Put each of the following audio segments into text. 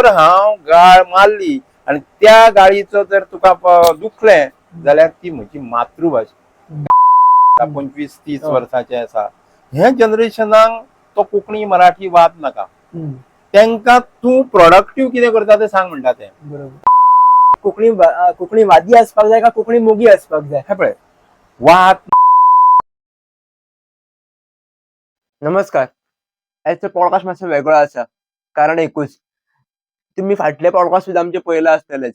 हांव गाळ मारली आनी त्या गाळीचो जर तुका दुखलें जाल्यार ती म्हजी मातृभाशा. 25-30 वर्सांचे आसा हे जनरेशनाक तो कोंकणी मराठी वाद नाका, तेंकां तूं प्रोडक्टीव कितें करता तें सांग म्हणटा ते. बरोबर. कोंकणी कोंकणी वादी आसपाक जाय का कोंकणी मोगी आसपाक जाय? हे पळय, वाद. नमस्कार. आयचो पॉडकास्ट मातसो वेगळो आसा, कारण एकूच, तुमी फाटले पॉडकास्ट सुद्दां आमचे पयला आसतलेच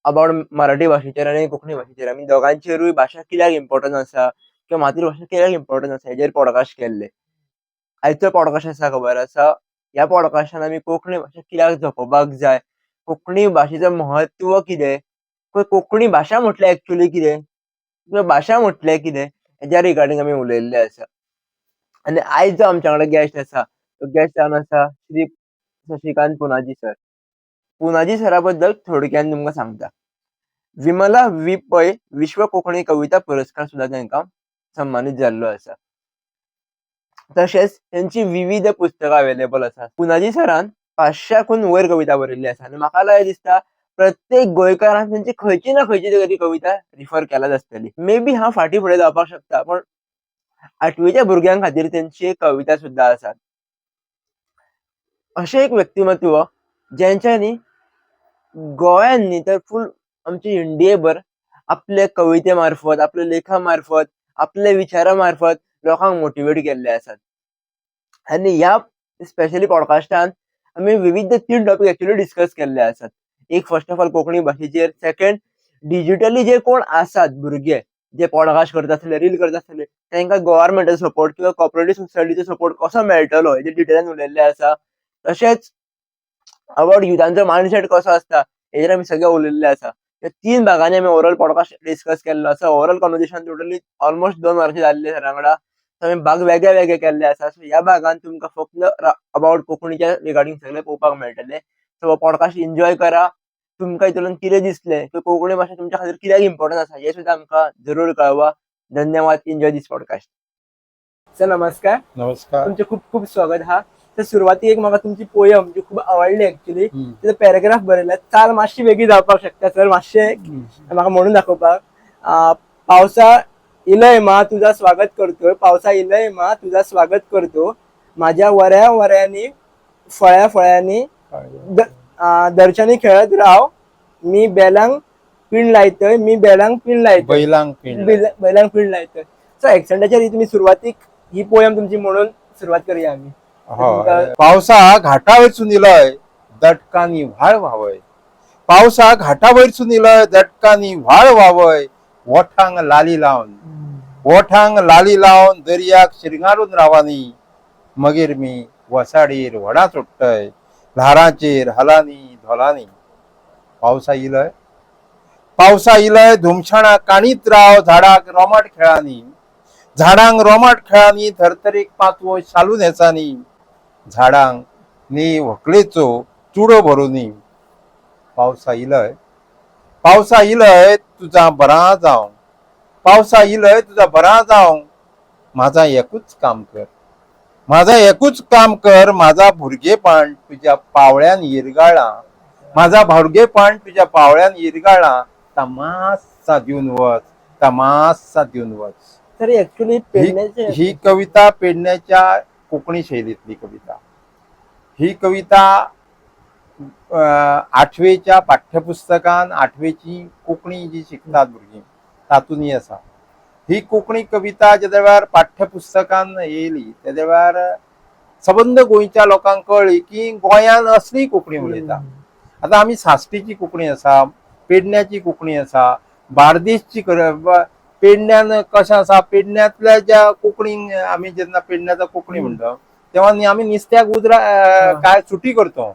अबाउट मराठी भाशेचेर आनी कोंकणी भाशेचेर. आमी दोगांचेरूय भाशा कित्याक इम्पॉर्टंट आसा किंवा मातृभाशा कित्याक इम्पॉर्टंट आसा हेजेर पॉडकास्ट केल्ले. आयचो पॉडकास्ट आसा, खबर आसा, ह्या पॉडकास्टान आमी कोंकणी भाशा कित्याक जपोवपाक जाय, कोंकणी भाशेचें म्हत्व कितें, कोंकणी भाशा म्हटल्यार एक्चुअली कितें किंवा भाशा म्हटल्यार कितें, हेज्या रिगार्डींग आमी उलयल्ले आसा. आनी आयज जो आमच्या कडेन गेस्ट आसा तो गेस्ट जावन आसा श्री शशिकांत पुनाजी सर. पुनाजी सरा बद्दल थोडक्यान तुमकां सांगता. विमला वी पै विश्व कोंकणी कविता पुरस्कार सुद्दां तांकां सन्मानीत जाल्लो आसा. तशेंच तेंची विविध पुस्तकां अवेलेबल आसा. पुनाजी सरान 500कून वयर कविता बरयल्ली आसा आनी म्हाका दिसता प्रत्येक गोंयकारान तेंची खंयची ना खंयची तरी कविता रिफर केलाच आसतली. मे बी हांव फाटीं फुडें जावपाक शकता, पण आठवेच्या भुरग्यां खातीर तेंची एक कविता सुद्दां आसात. अशें एक व्यक्तिमत्व ज्यांच्यानी गोंयान न्ही तर फूल आमचे इंडियेभर आपले कविते मार्फत, आपल्या लेखा मार्फत, आपल्या विचारा मार्फत लोकांक मोटिवेट केल्ले आसात. आनी ह्या स्पेशली पॉडकास्टान आमी विविध 3 टॉपीक एक्चुअली डिस्कस केल्ले आसात. एक, फर्स्ट ऑफ ऑल कोंकणी भाशेचेर, सेकंड डिजिटली जे कोण आसात भुरगे जे पॉडकास्ट करता आसतले, रील करता आसतले, तांकां गव्हर्मेंटाचो सपोर्ट किंवा कॉपरेटीव सोसायटीचो सपोर्ट कसो मेळटलो हेजेर डिटेलान उलयल्ले आसा. तशेंच अबाउट युथांचो मायंडसेट कसो आसता हेजेर आमी सगळे उलयल्ले आसा. ह्या 3 भागांनी आमी ओवरऑल पॉडकास्ट डिस्कस केल्लो आसा. ओवरऑल कॉन्वर्सेशन टोटली ऑलमोस्ट 2 वरांचे जाल्ले सरा वांगडा. आमी भाग वेगळे वेगळे केल्ले आसा. सो ह्या भागान तुमकां फक्त अबाउट कोंकणीच्या रिगार्डींग सगळें पळोवपाक मेळटलें. सो हो पॉडकास्ट एन्जॉय करा. तुमकां हितूंतल्यान कितें दिसलें किंवा कोंकणी भाशा तुमच्या खातीर कित्याक इम्पॉर्टंट आसा हें सुद्दां आमकां जरूर कळवा. धन्यवाद. Enjoy this podcast. Sir नमस्कार. नमस्कार. तुमचें खूब खूब स्वागत आहा. तर सुरवातीक एक म्हाका तुमची पोयम जी खूब आवडली एक्चुअली, तिचो पॅराग्राफ बरयला, चाल मातशी वेगळी जावपाक शकता सर, मातशें म्हाका म्हणून दाखोवपाक. पावसा इलय मा तुझा स्वागत करतो, पावसा इलय मा तुझा स्वागत करतो, माझ्या वऱ्या वऱ्यांनी फळ्या फळ्यांनी दर्शानी खेळत राव, मी बेलांक पिंड लायतय, मी बेलांक पिंड लायतय, बैलांक पिंड. बैलांक पिंड लायतय. सो एक्सेंटाचेर ही तुमी सुरवातीक ही पोयम तुमची म्हणून सुरवात करूया आमी. हय. पावसा घाटा वयरसून इलय दटकांनी व्हाळ व्हांवय, पावसा घाटा वयरसून इलय दटकांनी व्हाळ व्हांवय, ओठांक लाली लावन, ओठांक लाली लावन दर्याक शिरंगारून रावानी, मगीर मी वसाडीर व्हडां सोडटय ल्हारांचेर हलांनी धोलांनी. पावसा इलय, पावसा इलय धुमशाणां काणीत राव झाडाक रोमाट खेळांनी, झाडांक रोमाट खेळांनी धर्तरेक पांचवो शालू न्हेसांनी, झाडांक न्ही व्हंकलेचो चुडो भरुनी. पावसा इलय, पावसा इलय तुजा बरां जावं, पावसा इलय तुजा बरां जावं, म्हाजा एकूच काम कर, म्हाजा एकूच काम कर, म्हाजा भुरगेपण तुज्या पावळ्यान इरगाळां, म्हाजा भुरगेपण तुज्या पावळ्यान इरगाळां, तमासा दिवन वच, तमासा दिवन वच. तर एक्चुअली पेडण्याचे ही कविता पेडण्याच्या कोंकणी शैलीतली कविता. ही कविता आठवेच्या पाठ्यपुस्तकान, आठवेची कोंकणी जी शिकतात भुरगीं तातूंतय आसा. ही कोंकणी कविता जेन्ना वेळार पाठ्यपुस्तकान येयली तेद्या वेळार सबंद गोंयच्या लोकांक कळ्ळी की गोंयान असली कोंकणी उलयता. आतां आमी साश्टीची कोंकणी आसा, पेडण्याची कोंकणी आसा, बार्देशची, पेडण्यान कशें आसा, पेडण्यांतल्या ज्या कोंकणी आमी जेन्ना पेडण्याचा कोंकणी म्हणटा तेव्हा आमी नुस्त्याक उजरा काय सुटी करतो.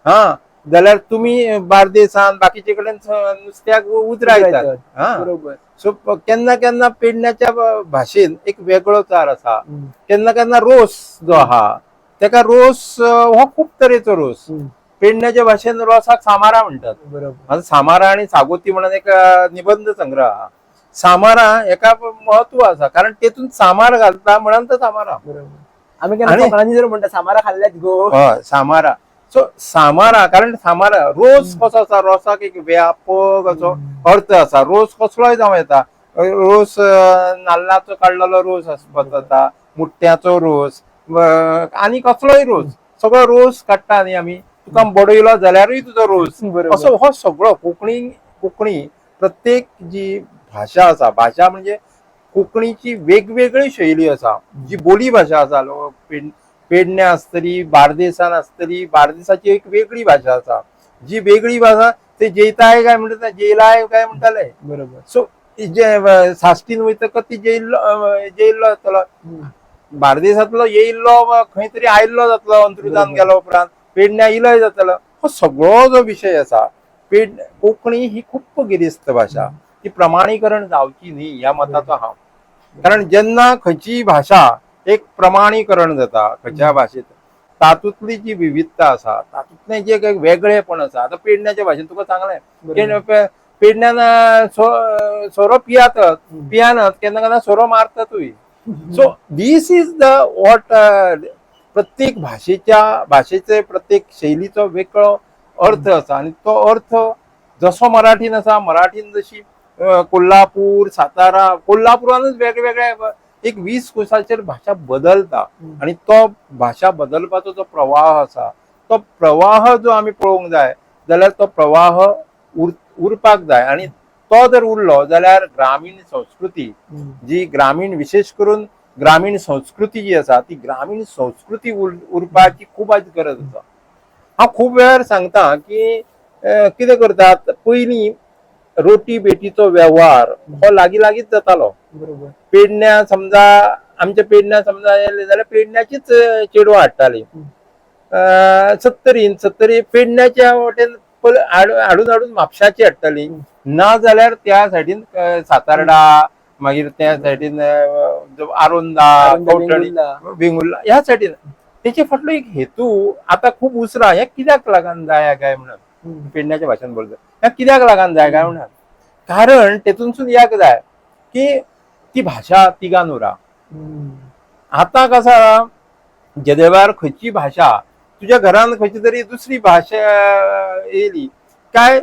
हा, जाल्यार तुमी बार्देसान बाकीचे कडेन नुस्त्याक उजरायतात. हा, सो केन्ना केन्ना पेडण्याच्या भाशेन एक वेगळो चार आसा. केन्ना केन्ना रोस जो आहा तेका रोस हो खूब तरेचो रोस. पेडण्याच्या भाशेन रोसाक सामारा म्हणटात. आतां सामारा आनी सागोती म्हणून एक निबंध संग्रह आहा. सामारा हेका म्हत्व आसा कारण तेतून सामार घालता म्हणून तो सामारा. आमी केन्ना कोंकणांनी जर म्हणटा सामारा खाल्ल्यात गो. हय, सामारा. सो सामारा, कारण सामारा रोस कसो आसा, रोसाक एक व्यापक असो अर्थ आसा. रोस कसलोय जावं येता. रोस नाल्लाचो काडलेलो रोस आसपाक जाता, मुट्ट्याचो रोस, आनी कसलोय रोस, सगळो रोस काडटा न्ही आमी. तुका बडयलो जाल्यारूय तुजो रोस. असो हो सगळो कोंकणी कोंकणी प्रत्येक जी भाशा आसा, भाशा म्हणजे कोंकणीची वेगवेगळी शैली आसा. जी बोली भाशा आसा, पेडण्या आसतली, बार्देसान आसतली, बार्देसाची एक वेगळी भाशा आसा. जी वेगळी भाशा ते जेयताय काय म्हणटा, जेयलाय काय म्हणटाले. सो जे साश्टीन वयतकच ती जेयल्लो जेयल्लो जातलो, बार्देसांतलो येयल्लो खंय तरी आयिल्लो जातलो, अंत्रुजान गेलो उपरांत पेडण्या इलोय जातलो. हो सगळो जो विशय आसा, कोंकणी ही खूब गिरेस्त भाशा, ती प्रमाणीकरण जावची न्ही ह्या मताचो हांव. कारण जेन्ना खंयचीय भाशा एक प्रमाणीकरण जाता खंयच्या भाशेत, तातूंतली जी विविधता आसा, तातूंतलें जे काही वेगळेपण आसा. आतां पेडण्याच्या भाशेन तुका सांगलें, पेडण्यान सोरो पियातत पियानत, केन्ना केन्ना सोरो मारतातूय. So this is the what प्रत्येक भाशेच्या भाशेचे प्रत्येक शैलीचो वेगळो अर्थ आसा. आनी तो अर्थ जसो मराठीन आसा, मराठीन जशी कोल्हापूर, सातारा, कोल्हापुरानूच वेगवेगळे एक 20 कोसाचेर भाशा बदलता. आनी तो भाशा बदलपाचो जो प्रवाह आसा, तो प्रवाह जो आमी पळोवंक जाय जाल्यार तो प्रवाह उरपाक जाय. आनी तो जर उरलो जाल्यार ग्रामीण संस्कृती जी ग्रामीण, विशेष करून ग्रामीण संस्कृती जी आसा, ती ग्रामीण संस्कृती उरपाची खूब आज गरज आसा. हांव खूब वेळार सांगता की कितें करतात, पयलीं रोटी बेटीचो वेव्हार हो लागीं लागींच जातालो. पेडण्या समजा, आमच्या पेडण्या समजा येयले जाल्यार पेडण्याचीच चेडवां हाडटाली. सत्तरीन सत्तरी पेडण्याच्या वटेन हाडून हाडून म्हापशाची हाडटाली, ना जाल्यार त्या सायडीन सातारडा, मागीर त्या सायडीन आरोंदा, कवठणी, वेंगुर्ला ह्या सायडीन. तेचे फाटलो एक हेतू आतां खूब उसरां हें कित्याक लागून जाय काय म्हणून, पेडण्याच्या भाशेन बोलता, ह्या कित्याक लागून जाय काय म्हणून, कारण तेतूनसून याक जाय की ती भाशा तिगान उरा. आतां कसा जेदे वेळार खंयची भाशा तुज्या घरान खंयची तरी दुसरी भाशा येयली काय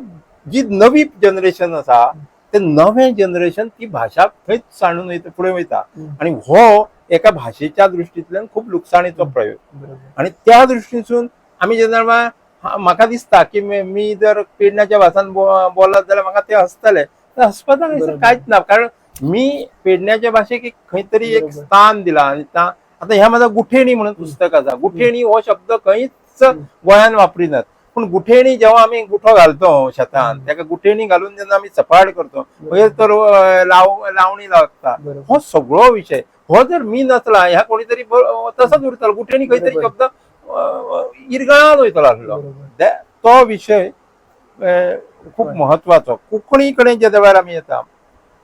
जी नवी जनरेशन आसा, ते नवें जनरेशन ती भाशा थंयच सांडून वयता, फुडें वयता. आनी हो एका भाशेच्या दृश्टींतल्यान खूब लुकसाणीचो प्रयोग. आनी त्या दृश्टीनसून आमी जेन्ना म्हाका दिसता की मी जर पेडण्याच्या भासान बोलत जाल्यार म्हाका ते हसतले, हसपाक कांयच ना, कारण मी पेडण्याच्या भाशेक एक खंय तरी एक स्थान दिला. आनी आतां ह्या म्हाजा गुठेणी म्हणून पुस्तक आसा. गुठेणी हो शब्द खंयच गोंयान वापरिनात, पूण गुठेणी जेव्हा आमी गुठो घालतो शेतान, ताका गुठेणी घालून जेन्ना आमी सपाट करतो, मागीर तर लावणी लागता. हो सगळो विशय हो जर मी नसला ह्या कोणी तरी तसोच उरतलो. गुठेणी खंय तरी शब्द इरगळान वयतलो आसलो. तो विशय खूब म्हत्वाचो. कोंकणी कडेन जेन्ना वेळार आमी येता,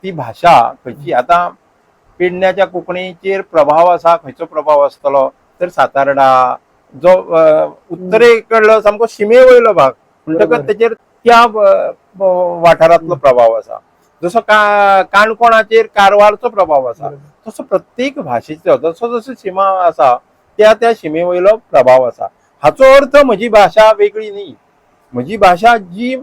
ती भाशा खंयची आतां पेडण्याच्या कोंकणीचेर प्रभाव आसा, खंयचो प्रभाव आसतलो तर सातारडा जो उत्तरेकडलो सामको शिमे वयलो भाग म्हणटकच तेचेर त्या वाठारांतलो प्रभाव आसा. जसो काणकोणाचेर कारवारचो प्रभाव आसा, तसो प्रत्येक भाशेचो जसो जसो शिमा आसा त्या त्या शिमे वयलो प्रभाव आसा. हाचो अर्थ म्हजी भाशा वेगळी न्ही, म्हजी भाशा जी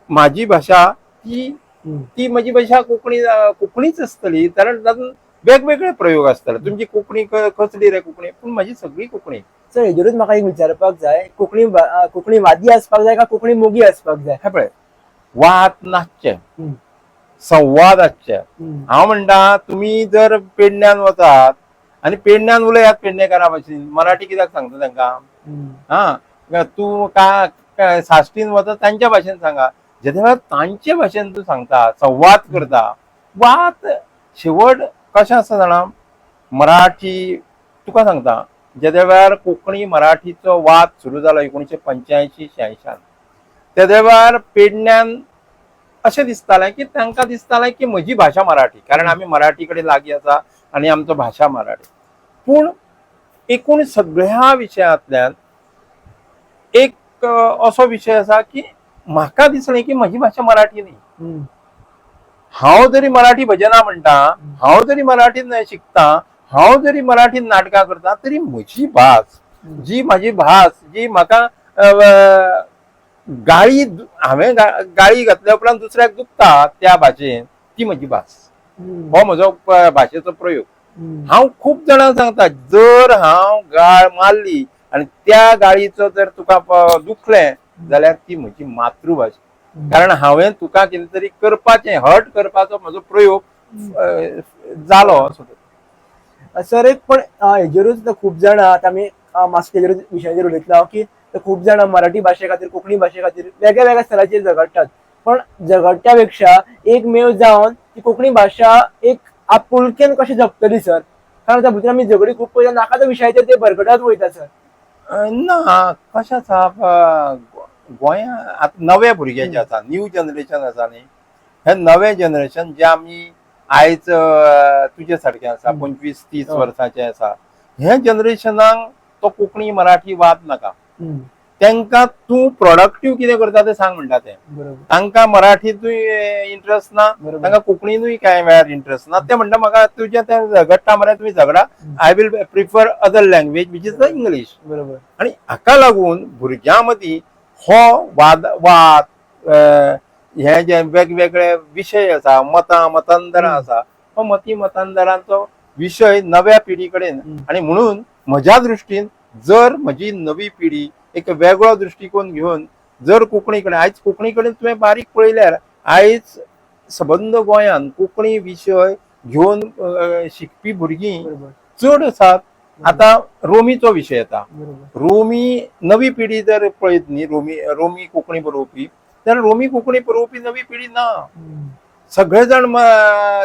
म्हाजी भाशा ती ती म्हजी भाशा कोंकणी कोंकणीच आसतली, कारण तातूंत वेगवेगळे प्रयोग आसतले. तुमची कोंकणी कसली रे कोंकणी, पूण म्हजी सगळी कोंकणी. सर, हेजेरूच म्हाका एक विचारपाक जाय, कोंकणी कोंकणी वादी आसपाक जाय काय कोंकणी मोगी आसपाक जाय? हें पळय, वाद नासचे, संवाद आसचे. हांव म्हणटा, तुमी जर पेडण्यान वचात आनी पेडण्यान उलयात पेडणेकारा भाशेन, मराठी कित्याक सांगता तांकां? हा, तूं का साश्टीन वता तांच्या भाशेन सांगा. जेन्ना वेळार तांचे भाशेन तूं सांगता, संवाद करता, वाद शेवट कशें आसता जाणा, मराठी तुका सांगता, जेन्ना वेळार कोंकणी मराठीचो वाद सुरू जालो 1985-86, तेद्या वेळार पेडण्यान अशें दिसतालें की तांकां दिसतालें की म्हजी भाशा मराठी, कारण आमी मराठी कडेन लागीं आसा आनी आमचो भाशा मराठी. पूण एकूण सगळ्या विशयांतल्यान एक असो विशय आसा की म्हाका दिसलें की म्हजी भाशा मराठी न्ही. हांव जरी मराठी भजनां म्हणटा, हांव जरी मराठीन शिकता, हांव जरी मराठीन नाटकां करता, तरी म्हजी भास जी म्हाजी भास जी म्हाका गाळी हांवें गाळी घातल्या उपरांत दुसऱ्याक दुखता त्या भाशेन, ती म्हजी भास. हो म्हजो भाशेचो प्रयोग. हांव खूब जाणांक सांगता, जर हांव गाळ मारली आनी त्या गाळीचो जर तुका दुखलें जाल्यार ती म्हजी मातृभाशा, कारण हांवें तुका कितें तरी करपाचें, हर्ट करपाचो म्हजो प्रयोग जालो असो. सर, एक पण हेजेरूच खूब जाणां आतां आमी मातशें तेजेरूच विशयाचेर उलयतलो हांव की खूब जाणां मराठी भाशे खातीर, कोंकणी भाशे खातीर वेगळ्या वेगळ्या स्तराचेर झगडटात, पण झगडट्या पेक्षा एकमेव जावन ती कोंकणी भाशा एक आपुलकेन कशी जपतली सर? कारण त्या भितर आमी झगडी खूब पळयता, नाका त्या विशयाचेर ते भरकटत वयता सर. ना, कशें आसा, गोंया आतां नवे भुरगे जे आसा, न्यू जनरेशन आसा न्ही, हे नवे जनरेशन जे आमी आयज तुजे सारके आसा, 25-30 वर्सांचे आसा, हे जनरेशनाक तो कोंकणी मराठी वाद नाका. तांकां तूं प्रोडक्टीव कितें करता तें सांग म्हणटा ते. तांकां मराठींतूय इंट्रस्ट ना, तांकां कोंकणीनूय कांय वेळार इंट्रस्ट ना. ते म्हणटा म्हाका तुजें तें झगडटा मरे, तुमी झगडा, I will prefer other language which is the English. आणि हाका लागून भुरग्यां मदीं हो वाद वाद हे जे वेगवेगळे विशय आसा, मतां मतांतरां आसा, हो मती मतांतरांचो विशय नव्या पिढी कडेन. आणि म्हणून म्हज्या दृश्टीन जर म्हजी नवी पिढी एक वेगळो दृश्टिकोन घेवन जर कोंकणी कडेन, आयज कोंकणी कडेन तुवें बारीक पळयल्यार आयज सबंद गोंयान कोंकणी विशय घेवन शिकपी भुरगीं चड आसात. आतां रोमीचो विशय येता. रोमी नवी पिढी जर पळयत न्ही, रोमी रोमी कोंकणी बरोवपी जाल्यार रोमी कोंकणी बरोवपी नवी पिढी ना. सगळे जाण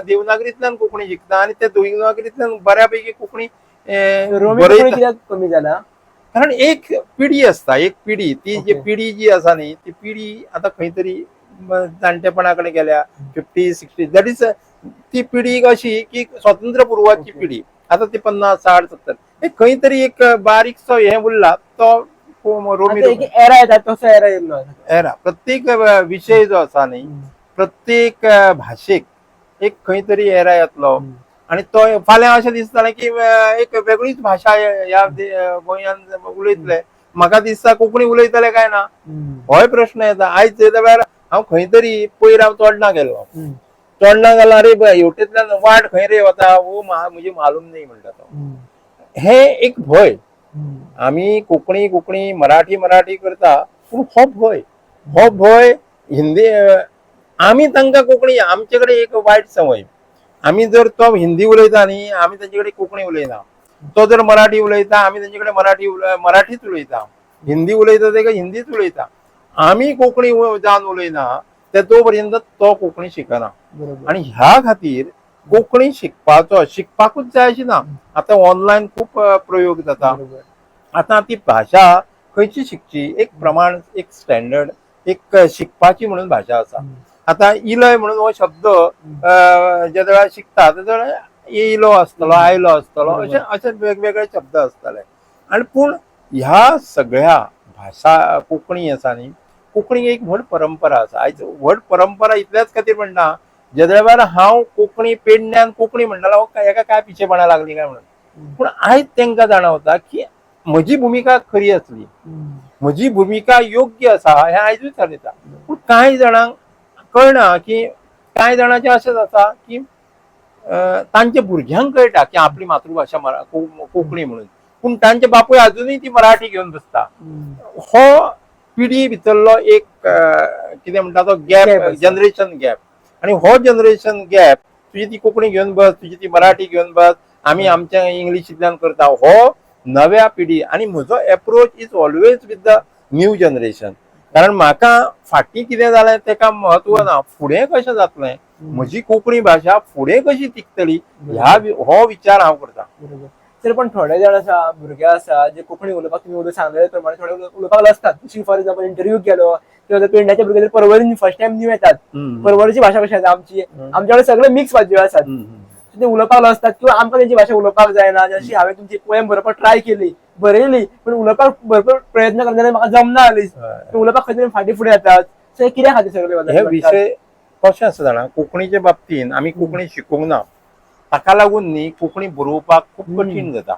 देवनागरींतल्यान कोंकणी शिकता आनी ते देवनागरींतल्यान बऱ्या पैकी कोंकणी रोमी बरयता. कोंकणी कित्याक कमी जाला? कारण एक पिढी आसता, एक पिढी ती जी पिढी जी आसा न्ही, ती पिढी आतां खंय तरी जाणटेपणा कडेन गेल्या, 50-60, that is ती पिढी अशी की स्वतंत्र पुर्वाची पिढी. आतां ती 50, 60, 70, एक खंय तरी एक बारीकसो हें उरला तो रोमी आतां एक एरा येता तसो एरा येयल्लो आसा. एरा. प्रत्येक विशय जो आसा न्ही, प्रत्येक भाशेक एक खंय तरी एरा येतलो आनी तो फाल्यां अशें दिसतालें की एक वेगळीच भाशा ह्या गोंयान उलयतले. म्हाका दिसता कोंकणी उलयतले काय ना, होय प्रश्न येता. आयज त्या वेळार हांव खंय तरी पयर हांव चोडणा गेलो, चोडणा गेलो, अरे हेवटेंतल्यान वाट खंय रे वता, वो म्हजी मालूम न्ही म्हणटा तो. हे एक भंय. आमी कोंकणी कोंकणी मराठी मराठी करता, पूण हो भंय, हो भंय हिंदी आमी तांकां कोंकणी, आमचे कडेन एक वायट संवय, आमी जर तो हिंदी उलयता न्ही, आमी तांचे कडेन कोंकणी उलयना. तो जर मराठी उलयता, आमी तांचे कडेन मराठीच उलयता. हिंदी उलयता तेका हिंदीच उलयता. आमी कोंकणी जावन उलयना ते तो पर्यंत तो कोंकणी शिकना. आणि ह्या खातीर कोंकणी शिकपाचो, शिकपाकूच जाय अशी ना. आतां ऑनलायन खूब प्रयोग जाता. आतां ती भाशा खंयची शिकची, एक प्रमाण, एक स्टँडर्ड, एक शिकपाची म्हणून भाशा आसा. आतां इलय म्हणून हो शब्द ज्या वेळार शिकता त्या वेळार येयलो आसतलो, आयलो आसतलो, अशे अशे वेगवेगळे शब्द आसताले. आनी पूण ह्या सगळ्या भाशा कोंकणी आसा न्ही, कोंकणी एक व्हड परंपरा आसा. आयज व्हड परंपरा इतल्याच खातीर म्हणटा, जेद्या वेळार हांव कोंकणी पेडण्यान कोंकणी म्हणटालो, हेका काय पिशेपणा लागली काय म्हणून. पूण आयज तांकां जाणवता की म्हजी भुमिका खरी आसली, म्हजी भुमिका योग्य आसा, हें आयजूय थारयता. पूण कांय जाणांक कळना की कांय जाणांचें अशें जाता की तांच्या भुरग्यांक कळटा की आपली मातृभाशा कोंकणी म्हणून, पूण तांचे बापूय अजुनूय ती मराठी घेवन बसता. हो पिढी भितरलो एक कितें म्हणटा तो गॅप, जनरेशन गॅप. आनी हो जनरेशन गॅप, तुजी ती कोंकणी घेवन बस, तुजी ती मराठी घेवन बस, आमी आमच्या इंग्लिशींतल्यान करता, हो नव्या पिढी. आनी म्हजो approach is always with the new generation, कारण म्हाका फाटीं कितें जालें तेका म्हत्व ना, फुडें कशें जातलें, म्हजी कोंकणी भाशा फुडें कशी तिगतली, ह्या हो विचार हांव करता. बरोबर सर, पण थोडे जाण आसा, भुरगे आसा जे कोंकणी उलोवपाक, तुमी उलोवंक सांगलेले प्रमाणे थोडे उलोवपाक लजतात. जशी फॉर एक्झाम्पल इंटरव्यू केलो किंवा पेडण्याचे भुरगे जर पर्वरीन फर्स्ट टायम न्यू येतात, पर्वरीची भाशा कशी आसा आमची, आमच्याकडे सगळे मिक्स भाजयो आसात, ते उलोवपाक लजतात किंवा आमकां तेंची भाशा उलोवपाक जायना. जशी हांवें तुमची पोएम बरोवपाक ट्राय केली, बरयली, पण उलोवपाक भरपूर प्रयत्न करतना जाल्यार म्हाका जमना जाली, ते उलोवपाक खंय तरी फाटीं फुडें येतात. सो हे कित्या खातीर सगळे हे गजाली घडटात? विशय कशें आसा जाणा, कोंकणीच्या बाबतीन आमी कोंकणी शिकूंक ना, ताका लागून न्ही कोंकणी बरोवपाक खूब कठीण जाता.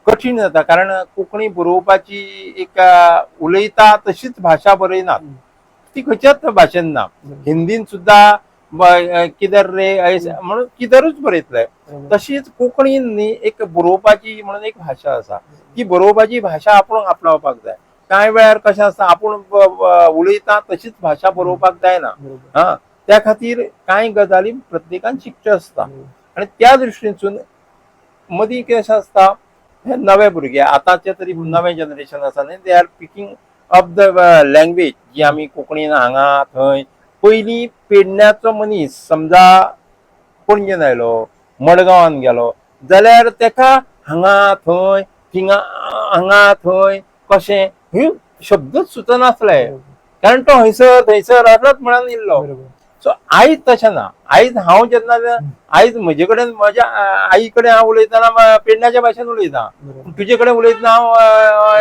कठीण जाता, कारण कोंकणी बरोवपाची एक उलयता तशीच भाशा बरयनात, ती खंयच्याच भाशेन ना. हिंदीन सुद्दां किधर रे ऐसे म्हणून किधरूच बरयतले. तशीच कोंकणीन न्ही एक बरोवपाची म्हणून एक भाशा आसा, ती बरोवपाची भाशा आपूण आपणावपाक जाय. कांय वेळार कशें आसता, आपूण उलयता तशीच भाशा बरोवपाक जायना. हा, त्या खातीर कांय गजाली प्रत्येकान शिकच्यो आसता. आनी त्या दृश्टीनसून मदीं कशें आसता, हे नवे भुरगे आतांचे तरी नवें जनरेशन आसा न्ही, they are picking up the language जी आमी कोंकणीन हांगा थंय. पयलीं पेडण्याचो मनीस समजा पणजेन आयलो, मडगांवान गेलो जाल्यार तेका हांगा थंय, थिंगा हांगा थंय कशें हे शब्दच सुचनासले, कारण तो हंयसर थंयसर असोच म्हणून येयल्लो. सो आयज तशें ना. आयज हांव जेन्ना आयज म्हजे कडेन म्हज्या आई कडेन हांव उलयतना पेडण्याच्या भाशेन उलयता, तुजे कडेन उलयतना हांव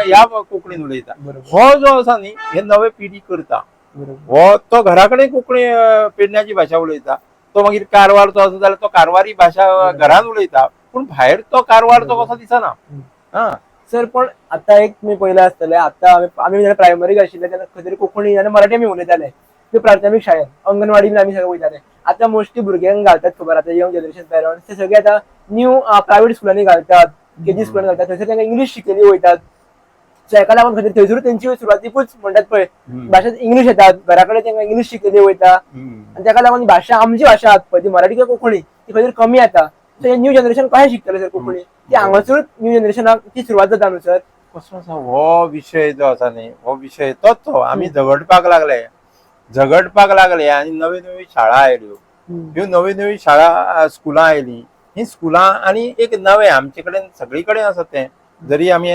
ह्या कोंकणीन उलयता. हो जो आसा न्ही, हे नवे पिढी करता. हो तो घरा कडेन कोंकणी पेडण्याची भाशा उलयता, तो मागीर कारवारचो आसा जाल्यार तो कारवारी भाशा घरान उलयता, पूण भायर तो कारवारचो कसो दिसना. हा. सर, पण आता एक तुमी पळयलां आसतलें, आता आमी जेन्ना प्रायमरीक आशिल्ले तेन्ना खंय तरी कोंकणी आनी मराठी आमी उलयताले, ते प्राथमीक शाळेत अंगणवाडी बीन आमी सगळे वयताले. आतां मोस्टली भुरग्यांक घालतात, खबर आतां यंग जनरेशन पेरंट्स ते सगळे आतां न्यू प्रायवेट स्कुलांनी घालतात, केजी स्कुलांनी घालतात, थंयसर तांकां इंग्लीश शिकयली वयतात. सो हेका लागून खंय तरी थंयसरूच तेंची सुरवातीकूच म्हणटात पळय भाशा इंग्लीश येतात, घरा कडेन तांकां इंग्लीश शिकयली वयता आनी ताका लागून भाशा, आमची भाशा आसा पळय ती मराठी किंवा कोंकणी, ती खंय तरी कमी येता. सो हे न्यू जनरेशन कशें शिकतलें सर कोंकणी? ती हांगासरूच न्यू जनरेशनाक ती सुरवात जाता न्हू सर? कसो आसा हो विशय जो आसा न्ही, हो विशय तोच तो आमी झगडपाक लागले, झगडपाक लागले आनी नव्यो नव्यो शाळा आयल्यो. ह्यो नव्यो नव्यो शाळा स्कुलां आयलीं. ही स्कुलां आनी एक नवें आमचे कडेन सगळी कडेन आसा तें, जरी आमी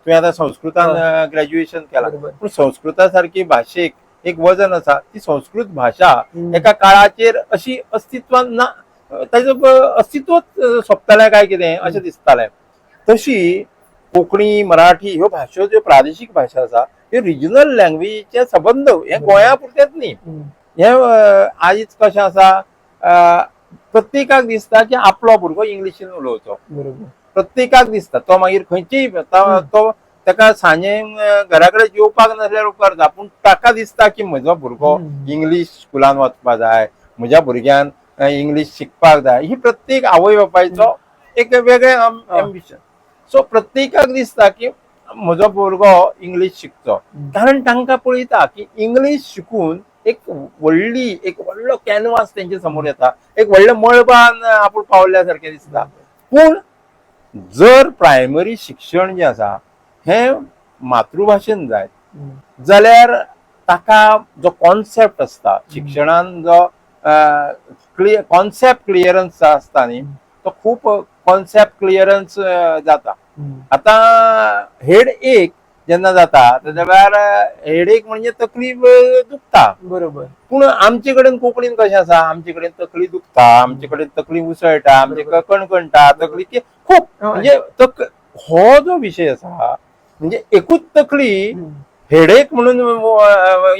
तुवें आतां संस्कृतान ग्रॅज्युएशन केलां, पूण संस्कृता सारकी भाशेक एक वजन आसा. ती संस्कृत भाशा एका काळाचेर अशी अस्तित्वान ना, ताजो अस्तित्वच सोंपतलें काय कितें अशें दिसतालें. तशी कोंकणी, मराठी ह्यो भाशो ज्यो प्रादेशीक भाशा आसा, ह्यो रिजनल लँग्वेजीचे संबंद हे गोंया पुरतेच न्ही. हे आयज कशें आसा, प्रत्येकाक दिसता की आपलो भुरगो इंग्लिशीन उलोवचो. प्रत्येकाक दिसता, तो मागीर खंयचीय तो ताका सांजे घरा कडेन जेवपाक नासल्यार उपकारता, पूण ताका दिसता की म्हजो भुरगो इंग्लीश स्कुलान वचपा जाय, म्हज्या भुरग्यान इंग्लीश शिकपाक जाय. ही प्रत्येक आवय बापायचो एक वेगळें एम्बिशन. सो प्रत्येकाक दिसता की म्हजो भुरगो इंग्लीश शिकचो, कारण तांकां पळयता की इंग्लीश शिकून एक व्हडली, एक व्हडलो कॅनवास तेंच्या समोर येता, एक व्हडल्या मळबान आपूण पावल्या सारकें दिसता. पूण जर प्रायमरी शिक्षण जें आसा हें मातृभाशेन जायत जाल्यार ताका जो कॉन्सेप्ट आसता शिक्षणान, जो कॉन्सेप्ट क्लियरन्स आसता न्ही, तो खूब कॉन्सेप्ट क्लियरन्स जाता. आतां हेड एक जेन्ना जाता तेज्या वेळार हेड एक म्हणजे तकली दुखता. पूण आमचे कडेन कोंकणीन कशें आसा, आमचे कडेन तकली दुखता, आमचे कडेन तकली उसळटा, आमचे कडेन कणकणटा तकली की खूब. म्हणजे हो जो विशय आसा म्हणजे एकूच तकली हेडेक म्हणून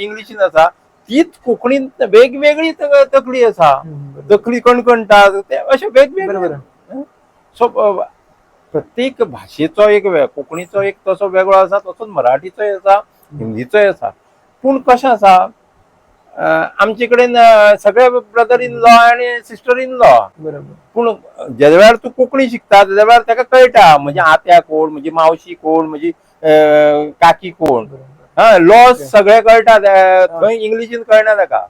इंग्लिशीन आसा, तीच कोंकणीन वेगवेगळी तकली आसा. तकली कणकणटा ते अशे वेगवेगळे. सो प्रत्येक भाशेचो एक कोंकणीचो एक तसो वेगळो आसा, तसोच मराठीचोय आसा, हिंदीचोय आसा. पूण कशें आसा, आमचे कडेन सगळे ब्रदर इन लॉ आनी सिस्टर इन लॉ. पूण ज्या वेळार तूं कोंकणी शिकता तेज्या वेळार ताका कळटा म्हजी आत्या कोण, म्हजी मावशी कोण, म्हजी काकी कोण. हा, लॉस सगळे कळटा थंय इंग्लिशीन कळना ताका.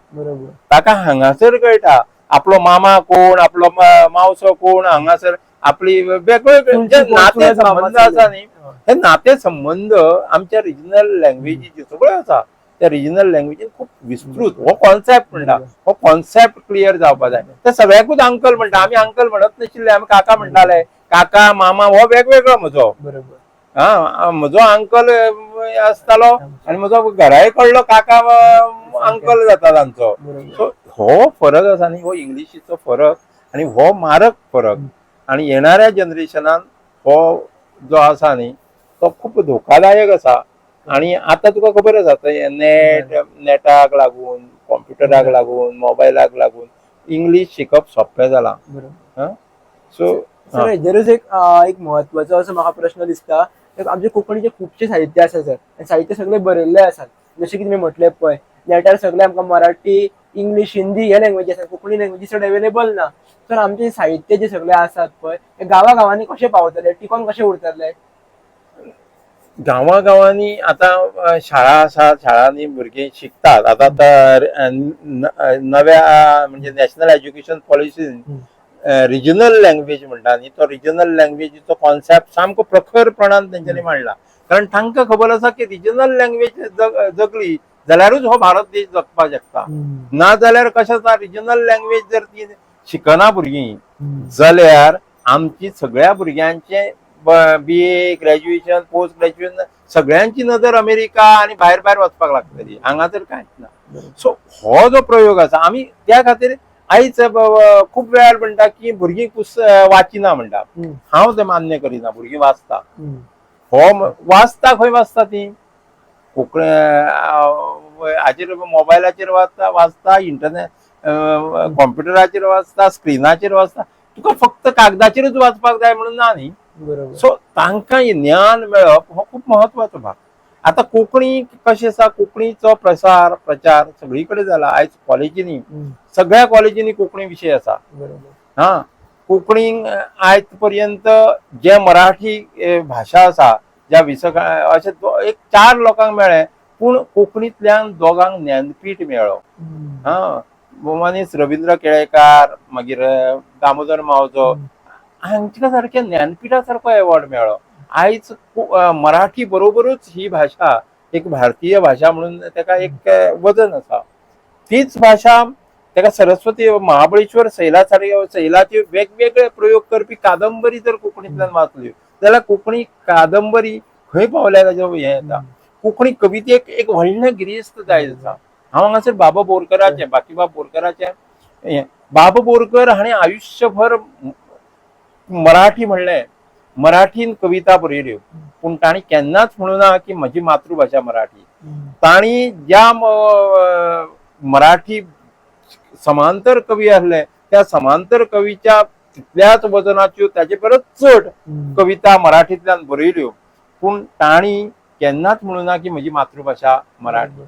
ताका हांगासर कळटा आपलो मामा कोण, आपलो मावसो कोण, हांगासर आपली वेगवेगळे जे नाते संबंद आसा न्ही, हे नाते संबंद आमच्या रिजनल लँग्वेजीचे सगळ्यो आसा. त्या रिजनल लँग्वेजीन खूब विस्तृत हो कॉन्सेप्ट म्हणटा, हो कॉन्सेप्ट क्लियर जावपा जाय. ते सगळ्याकूच अंकल म्हणटा. आमी अंकल म्हणत नाशिल्ले, आमी काका म्हणटाले. काका, मामा हो वेगवेगळो म्हजो. हा, म्हजो अंकल आसतालो आनी म्हजो घराय कडलो काका अंकल जाता तांचो. सो हो फरक आसा न्ही, हो इंग्लिशीचो फरक आनी हो मारक फरक आनी येणाऱ्या जनरेशनान हो जो आसा न्ही तो खूब धोकादायक आसा. आनी आतां तुका खबर आसा नेटाक लागून, कॉम्प्युटराक लागून, मोबायलाक लागून इंग्लीश शिकप सोंपें जालां. सो सर, हेजेरूच एक म्हत्वाचो असो म्हाका प्रश्न दिसता. एक आमचे कोंकणीचे खुबशे साहित्य आसा सर, आनी साहित्य सगळे बरयल्ले आसात. जशें की तुमी म्हटलें पळय, नेटार सगळे आमकां मराठी, इंग्लीश, हिंदी हे लँग्वेजी आसात, कोंकणी लँग्वेजी चड अवेलेबल ना. सर, आमचे साहित्य जे सगळे आसात पळय, ते गांवा गांवांनी कशे पावतले, टिकोन कशे उरतले? गांवागांवांनी आतां शाळा आसात, शाळांनी भुरगीं शिकतात. आतां तर नव्या म्हणजे नॅशनल एज्युकेशन पॉलिसीन रिजनल लँग्वेज म्हणटा न्ही, तो रिजनल लँग्वेजीचो कॉन्सेप्ट सामको प्रखरपणान तेंच्यांनी मांडला, कारण तांकां खबर आसा की रिजनल लँग्वेज जगली जाल्यारूच हो भारत देश जगपाक शकता. ना जाल्यार कशें आसा, रिजनल लँग्वेज जर ती शिकना भुरगीं जाल्यार आमची सगळ्या भुरग्यांचे BA, graduation, post graduation, सगळ्यांची नदर अमेरिका आनी भायर भायर वचपाक लागतली, हांगा तर कांयच ना. सो हो जो प्रयोग आसा, आमी त्या खातीर आयज खूब वेळार म्हणटा की भुरगीं वाचिना म्हणटा. हांव तें मान्य करिना. भुरगीं वाचता. हो वाचता, खंय वाचता ती? कोंकणी हाचेर, मोबायलाचेर वाचता, वाचता इंटरनेट, कॉम्प्युटराचेर वाचता, स्क्रिनाचेर वाचता. तुका फक्त कागदाचेरूच वाचपाक जाय म्हणून ना न्ही. सो तांकां ज्ञान मेळप हो खूब म्हत्वाचो भाग. आतां कोंकणी कशें आसा, कोंकणीचो प्रसार प्रचार सगळी कडेन जाला. आयज कॉलेजींनी, सगळ्या कॉलेजींनी कोंकणी विशय आसा. हा, कोंकणीक आयज पर्यंत जे मराठी भाशा आसा, ज्या विसक अशें एक चार लोकांक मेळ्ळें, पूण कोंकणींतल्यान दोगांक ज्ञानपीठ मेळ्ळो. हा, मनीस रविंद्र केळेकार, मागीर दामोदर मावजो, हांच्या सारक्या ज्ञानपीठा सारको एवॉर्ड मेळ्ळो. आयज मराठी बरोबरूच ही भाशा एक भारतीय भाशा म्हणून ताका एक वजन आसा. तीच भाशा ताका सरस्वती, महाबळेश्वर सैला सारखे, सैलाचे वेगवेगळे प्रयोग करपी कादंबरी जर कोंकणींतल्यान वाचल्यो जाल्यार कोंकणी कादंबरी खंय पावल्या ताजें हें येता. कोंकणी कवितेक एक व्हडलें गिरेस्त दायज आसा. हांव हांगासर बाबा बोरकराचें, बाकीबाब बोरकराचें हें, बाबा बोरकर हाणें आयुश्यभर मराठी म्हणलें, मराठीन कविता बरयल्यो, पूण तांणी केन्नाच म्हणूं ना की म्हजी मातृभाशा मराठी. तांणी ज्या मराठी समांतर कवी आसले, त्या समांतर कवीच्या तितल्याच वजनाच्यो, ताचे परस चड कविता मराठींतल्यान बरयल्यो, पूण तांणी केन्नाच म्हणूं ना की म्हजी मातृभाशा मराठी.